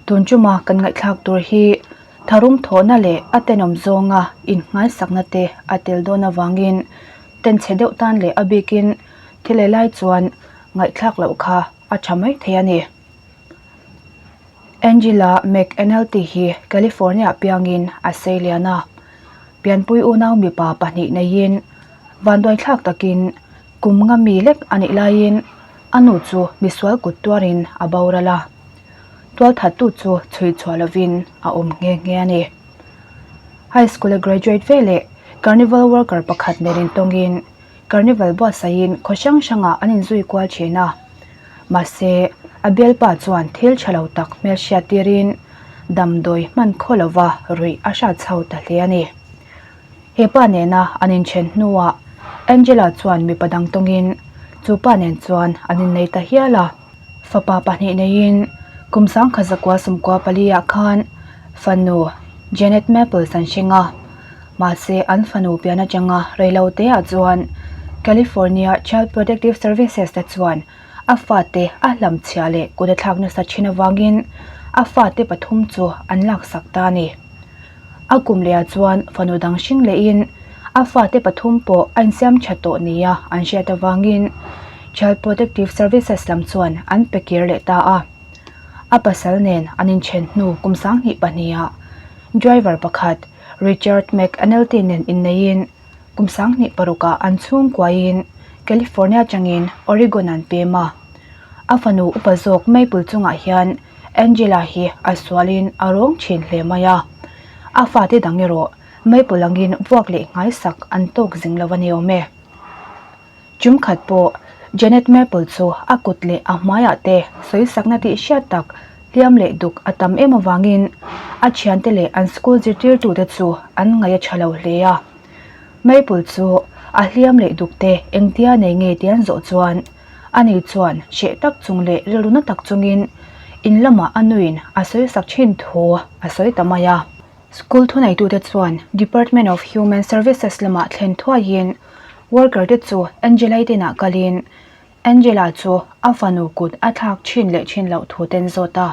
Tun chuma kan ngaihthlak tur hi tharum thawhna leh a tenawm zawnga innghaisakna te a tel dawn avangin tenchhe deuh tan leh a bikin thil ei lai chuan ngaihthlak loh kha a tha mai thei a ni. Angela McAnulty hi California piangin a sei lian a, pianpui unau mipa pahnih neiin vanduaithlak takin kum nga mi lek a nih laiin a nu chu misual kut tuarin a boral a, tualthattu chu chhui chhuah lovin a awm nghe nghe a ni. High school a graduate veleh carnival worker pakhat nen intawngin Carnival buatsaihin khaw hrang hrangah an inzui kual thin a, mahse a bialpa chuan thil tha lo tak hmelhriat tirin damdawi hman khaw lova ruih a hrat chho ta hle a ni. He pa nena an inthen hnuah Angela chuan mipa dang tawngin chu pa nen chuan an innei ta hial a. Fapa pahnih neiin kum sangkhat zakua sawmkua pali ah khan fanu Janet Maples an hring a. Mahse, an fanu pian atanga reilo te ah chuan California Child Protective Services te chuan a fate a hlamchhiah leh kut a thlak nasa thin avangin a fate pathum chu an laksak ta a ni. A kum leh ah chuan fanu dang hring lehin a fate pathum pawh a insiam tha tawh nia an hriat avangin Child Protective Services lam chuan an pe kir leh ta a. A pasal nen an inthen hnu kum sanghnih pahniha driver pakhat Richard McAnulty nen inneiin kum sanghnih parukah an chhungkuain California atangin Oregon an pem a. A fanu upa zawk Maple chungah hian Angela hi a sualin a rawng thin hle mai a. A fate dang erawh Maple angin vuak leh nghaisak an tawk zing lo a ni awm e. Tum khat pawh Janet Maple chu a kut leh a hmaiah te sawisakna tih hriat tak hliam leh duk a tam em avangin a thiante leh an school zirtirtute chu an ngaih a tha lo hle a. Maple chu a hliam leh duk te engtia nei nge tih an zawh chuan ani chuan hreh tak chung leh rilru na tak chungin in lamah a nuin a sawisak thin thu a sawi ta mai a. School thuneitute chuan Department of Human Services lamah thlen thuaiin worker te chu Angela-i tinah kalin Angela chu a fanu kut a thlak thin leh thin loh thu ten zawt a,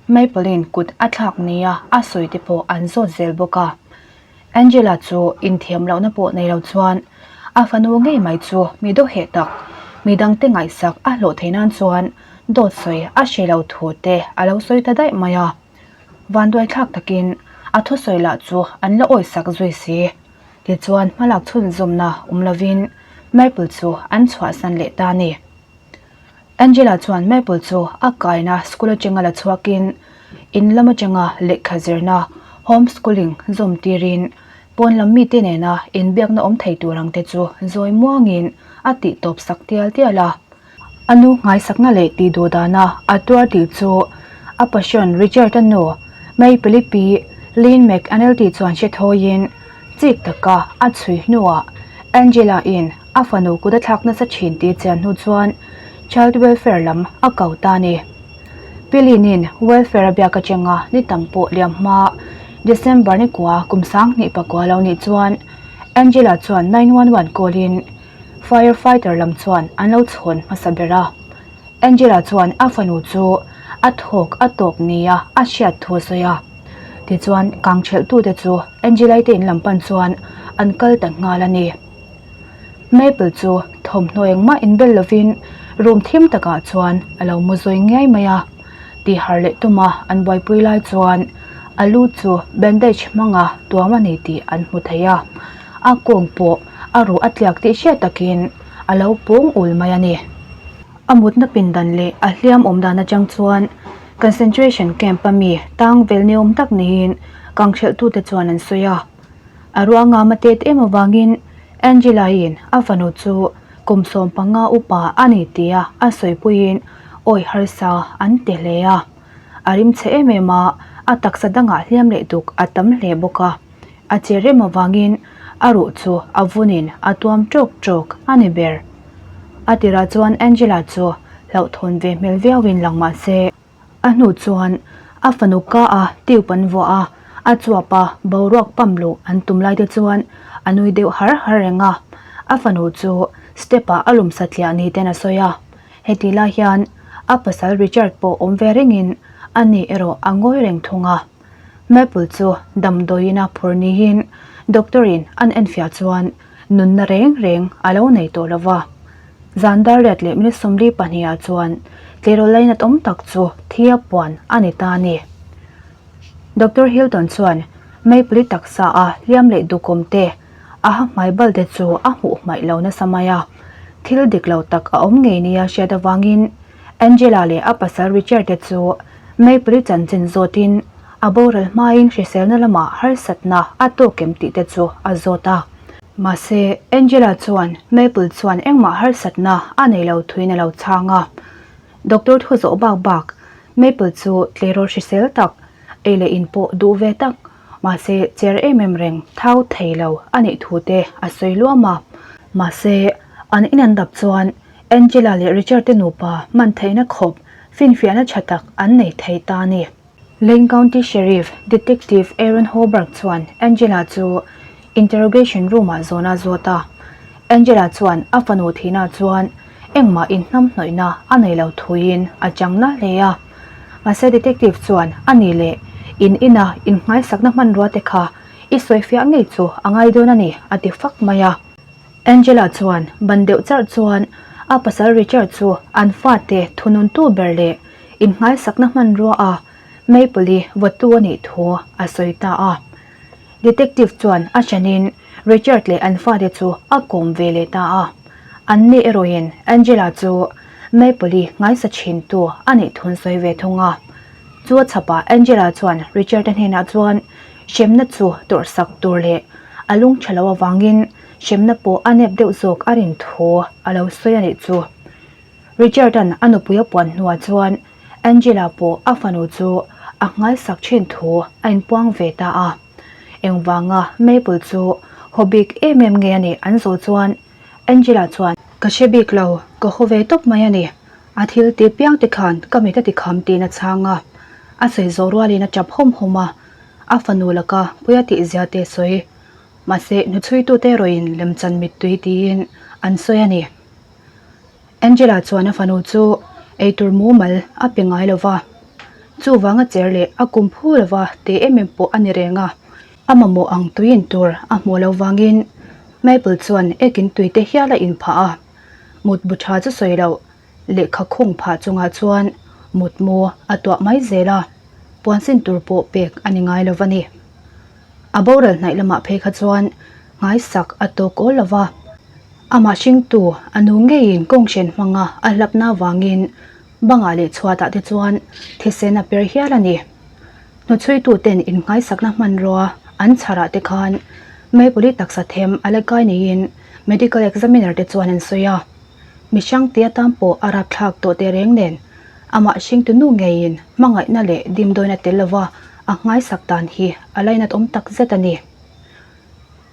Maple-in kut a thlak nia a sawi te pawh an zawt zel bawk a. Angela chu inthiam lohna pawh nei lo chuan a fanu ngei mai chu mi dawheh tak, midangte ngaihsak a hlawh theih nan chuan dawt sawi a hre lo thu te a lo sawi ta daih mai a. Vanduaithlak takin a thusawi lah chu an la awisak zui si. Tichuan hmalak chhunzawmna awm lovin Maple chu an chhuahsan leh ta a ni. Angela chuan Maple chu a kaina school atanga la chhuakin in lam atanga lehkha zirna, home schooling, zawm tirin pawn lam mite nena inbiakna awm thei tur ang te chu zawi muangin a tih tawp sak tial tial a. A nu nghaisakna leh tih duh dana a tuar tih chu a passion Richard-a nu May Pilipi Lynn McAnulty chuan hre thawiin chik taka a chhui hnuah Angela-in a fanu kut a thlak nasa thin tih chian hnu chuan Child Welfare lam a ko ta a ni. Pi Lynn-in welfare a biak atanga ni tam pawh liam hma December ni kua kum 20 pakua lo nih chuan Angela chuan 911 call-in Fire fighter lam chuan an lo chhawn hmasa ber a, Angela chuan a fanu chu a thawk a tawp nia a hriat thu a sawi a. Tichuan kang thelhtute chu Angela-i te in lam pan chuan an kal ta nghal a ni. Maple chu thawmhnaw engmah inbel lovin room thim takah chuan a lo mu zawi ngiai mai a. Tihar leh tuma an buaipui lai chuan a lu chu bandage hmanga tuam a ni tih an hmu thei a, a kawng pawh a ruh a tliak tih hriat takin a lo pawng ul mai a ni. A mutna pindan leh a hliam awm dan atang chuan concentration camp a mi tang vel ni awm tak niin kangthelhtute chuan an sawi a. A ruangam a tet em avangin Angela-in a fanu chu kum 15 upa a ni tia a sawipuiin awi harsa an ti hle a. A rimchhe em em a, a taksa dangah hliam leh duk a tam hle bawk a. A che rem avangin a ruh chu a vunin a tuam tawk tawk a ni ber. A tirah chuan Angela chu hlauhthawn ve hmel viauin lang mah se, a hnu chuan a fanu ka a tube an vuah a, a chuap a boruak pump luh an tum lai te chuan a nui deuh har har reng a, a fanu chu step ah a lum satliah ni ten a sawi a. Heti lai hian a pasal Richard pawh awm ve rengin Ani erawh a ngawi reng thung a. Maple chu damdawiin a phur niin doctor in an enfiah chuan nunna reng reng a lo nei tawh lo va. Zan dar riat leh minute 42 ah chuan tleirawl lainat awm tak chu thi a puan a ni ta a ni. Doctor Hilton chuan Maple-i taksa a hliam leh dukawm te a ha hmai bal te chu a hmuh hmaih lo nasa mai a. Thil dik lo tak a awm ngei nia hriat avangin Angela leh a pasal Richard te chu Maple-i chanchin zawtin a boral hmain hriselna lamah harsatna a tawk em tih te chu a zawt a. Mahse, Angela chuan Maple chuan engmah harsatna a nei lo thuin a lo chhang a. Doctor thu zawh bak bak Maple chu tleirawl hrisel tak, ei leh in pawh duh ve tak, mahse cher em em reng thau thei lo a nih thu te a sawi luam a. Mahse, an in an dap chuan Angela leh Richard te nupa hman theihna khawp finfiahna tha tak an nei thei ta a ni. Lane County Sheriff Detective Aaron Hoberg chuan Angela chu interrogation room-ah zawn a zawt a. Angela chuan a fanu thihna chuan engmah inhnamhnawihna a nei lo thuin a chang na hle a. Mahse detective chuan a ni leh in ina innghaisakna hmanrua te kha i sawifiah ngei chu a ngai dawn a ni a ti fak mai a. Angela chuan ban deuh charh chuan a pasal Richard chu an fate thununtu ber leh innghaisakna hmanrua a Maple-i vawtu a nih thu a sawi ta a. Detective chuan a hranin Richard leh an fate chu a kawm ve leh ta a. An ni erawhin Angela chu Maple-i ngaisa thintu a nih thun sawi ve thung a. Chu a chhapah Angela chuan Richard-a hnenah chuan hremna chu tawrhsak tur leh a lung tha lo avangin hremna pawh a nep deuh zawk a rin thu a lo sawi a nih chu. Richard-a'n a nupui a puan hnuah chuan Angela pawh a fanu chu a nghaisak thin thu a inpuang ve ta a. Engvanga Maple chu haw bik em em nge a nih an zawh chuan Angela chuan, Ka hre bik lo, ka haw ve tawp mai a ni. A thil ti piang te khan ka mit a ti kham tiin a chhang a. A sawi zawh rualin a tap hawm hawm a, a fanu laka puia tihzia te sawi. Mahse, hnuchhuitute erawhin lemchan mittui tiin an sawi a ni. Angela chuan a fanu chu eitur mumal a pe ngai lo va, chuvang a cher leh a kum phu lo va tih em em pawh a ni reng a. A mamawh ang tui in tur a hmuh loh vangin Maple chuan ekin tui te hial a in phah a, mutbu tha chu sawi loh lehkha khung phah chungah chuan mutmu a tuah mai zel a, puansin tur pawh pek a ni ngai lo va ni. A boral hnaih lamah phei kha chuan nghaisak a tawk awl lo va. Amah hringtu a nu ngeiin kawnghren hmanga a hlapna avangin bangah leh chhuatah te chuan thisen a per hial a ni. Hnuchhuituten innghaisakna hmanrua an chharah te khan Maple-i taksa them a la kai niin medical examiner te chuan an sawi a. Mihrang tia tan pawh a rapthlak tawh tehreng nen amah hringtu nu ngeiin hmangaihna leh dimdawina tel lova a nghaisak dan hi a lainat awm tak zet a ni.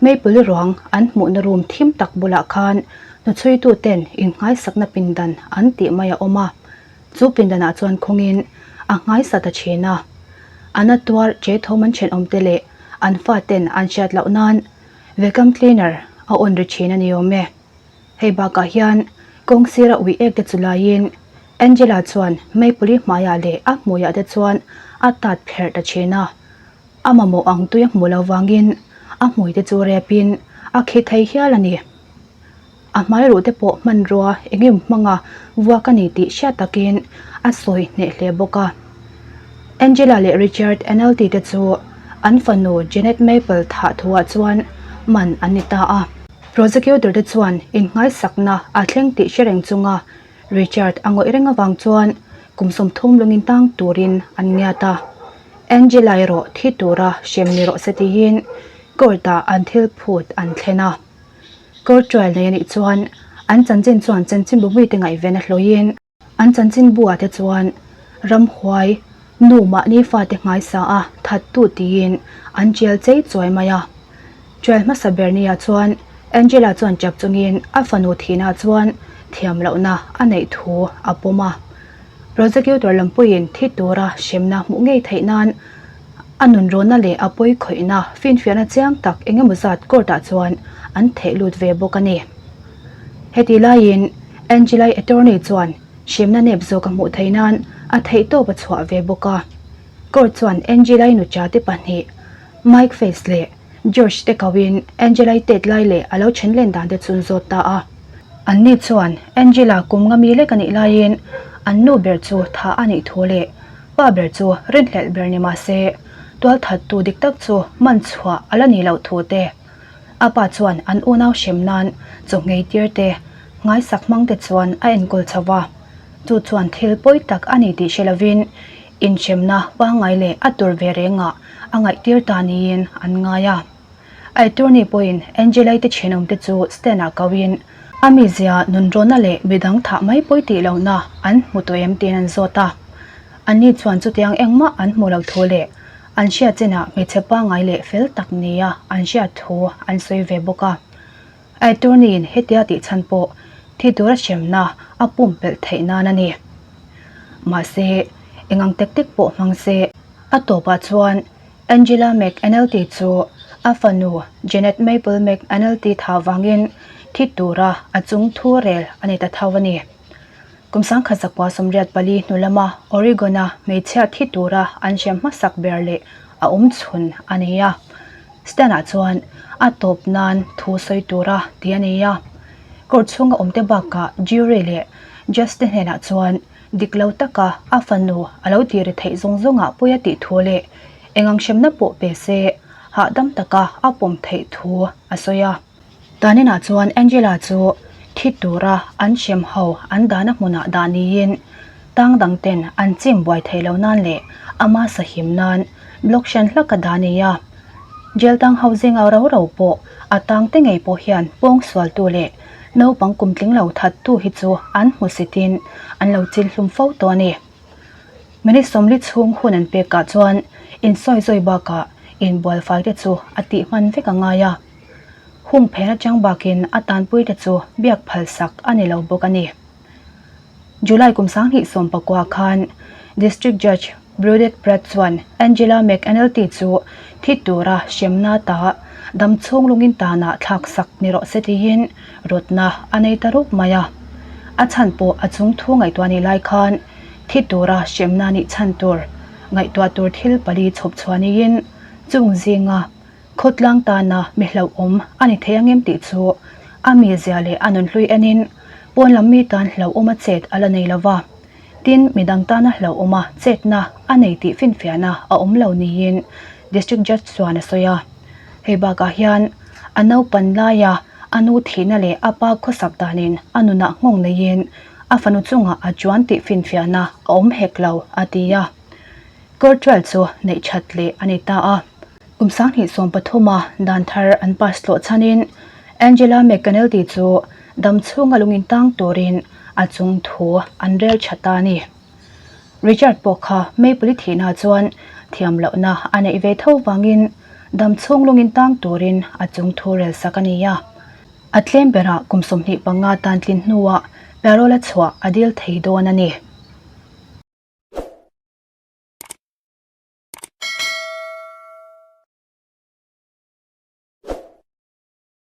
Maple ruang an hmuhna room thim tak bulah khan hnuchhuituten innghaisakna pindan an tih mai a awm a, chu pindanah chuan khawngin a nghaisa ta thin a. A na tuar che thawm an thenawmte leh an faten an hriat loh nan vacuum cleaner a on ri thin a ni awm e. Hei bakah hian kawng sira ui ek te chu laiin Angela chuan Maple-i hmaiah leh a hmuiah te chuan a tat pherh ta thin a. A mamawh ang tui a hmuh loh vangin a hmui te chu repin a khi thei hial a ni. A hmai ruh te pawh hmanrua eng em hmanga vuak a ni tih hriat takin a sawi hneh hle bawk a. Angela leh Richard Anelty te chu an fanu Janet Maple thah thuah chuan man an ni ta a. Prosecutor te chuan innghaisakna a thleng tih hre reng chunga Richard a ngawih reng avang chuan kum 30 lungin tang turin an ngiat a. Angela erawh thi tura hrem ni rawh se tiin court ah an thil phut an thlen a. Court trial nei anih chuan an chanchin chuan chanchinbu mite ngaihven a hlawiin an chanchinbu ah te chuan ramhuai nu mahni fate nghaisa a thattu tiin an tial chei chuai mai a. Trial hmasa ber nia chuan Angela chuan chap chungin a fanu thihna chuan thiam lohna a neih thu a pawm a. Prosecutor lampuiin thi tura hremna hmuh ngei theih nan a nunrawnna leh a pawi khawihna finfiahna chiang tak eng emaw zat court ah chuan an theh lut ve bawk a ni. Heti laiin Angela-i attorney chuan hremna nep zawk a hmuh theih nan A theihtawp a chhuah ve bawk a. Court chuan Angela-i nucha te pahnih, Mike Face leh George te koin Angela-i tet lai leh a lo then len dan te chu an zawt ta a. Anni chuan Angela kum nga mi lek a nih laiin an nu ber chu tha a nih thu leh pa ber chu rinhlelh ber ni mah se tualthattu dik tak chu man chhuah a la nih loh thu te a pa chuan an unau hrem nan chaw nghei tir te ngaisak hmang te chuan a enkawl chho va. Chu chuan thil pawi tak a ni tih hre lovin inhremna pangngai leh a tur ve rengah a ngaihtir ta niin an ngai a. A attorney pawhin Angela-i te thenawmte chu stand-ah koin a mizia nunrawnna leh midang thah mai pawi tih lohna an hmu tawh em tiin an zawt a. Anni chuan chutiang engmah an hmuh loh thu leh an hriat chinah hmeichhe pangngai leh fel tak nia an hriat thu an sawi ve bawk a. Attorney-in hetia tih chhan pawh thi tura hremna a pumpelh theih nan a ni. Mahse, eng ang tactic pawh hmang se, a tawpah chuan Angela McAnulty chu a fanu Janet Maple McAnulty thah vangin thi tura a chung thu rel a ni ta tho a ni. Kum sangkhat zakua 84 hnu lama Oregon-a hmeichhia thi tura an hrem hmasak ber leh a awm chhun a ni a. Stan-ah chuan a tawp nan thu sawi tura ti a nei a. Court chhunga awmte bakah jury leh judge te hnenah chuan dik lo taka a fanu a lo tiri theih zawng zawngah pawi a tih thu leh eng ang hremna pawh pe se hahdam taka a pawm theih thu a sawi a. Taninah chuan Angela chu thi tura an hrem ho an dahna hmunah dah niin tang dang ten an chim buai theih loh nan leh ama sahim nan block hran hlak a dah a ni a. Jail tang ho zinga ro ro pawh a tang te ngei pawh hian pawng sualtu leh naupang kum tling lo thattu hi chu an hmusitin an lo chil hlum fo tawh a ni. Minute 40 chhung hun an pekah chuan insawi zawi bakah inbual fai te chu a tih hman vek a ngai a. Hung phen atang bakin a tanpuite chu biak phalsak a ni lo bawk a ni. July kum 2019 khan District Judge Brudette Pratt chuan Angela McAnulty chu thi tura hremna ta dam chhung lungin tanah thlaksak ni rawh se tiin rawtna a nei ta rup mai a. A chhan pawh a chung thu ngaihtuah nih lai khan thi tura hremna nih chhan tur ngaihtuah tur thil pali chhawp chhuah niin chung zinga Khawtlang tana mi hlauhawm a ni thei angem tih chu a mizia leh a nunhlui enin pawn lam mi tan hlauhawma chet a la nei lo va, tin midang tana hlauhawma chetna a nei tih finfiahna a awm lo niin District Judge chuan a sawi a. Hei bakah hian a naupan laia a nu thihna leh a pa khawsak danin a nunah nghawng neiin a fanu chungah a chuan tih finfiahna a awm hek lo a ti a. Court trial chu neih that leh a ni ta a. Kum 2013 a dan thar an pass tlawh chhanin Angela McAnulty chu dam chhunga lungin tang turin a chung thu an rel tha ta a ni. Richard pawh kha Maple-i thihna chuan thiam lohna a neih ve tho vangin dam chhung lungin tang turin a chung thu rel sak a ni a. A tlem berah kum 25 tan tlin hnuah parole a chhuah a dil thei dawn a ni.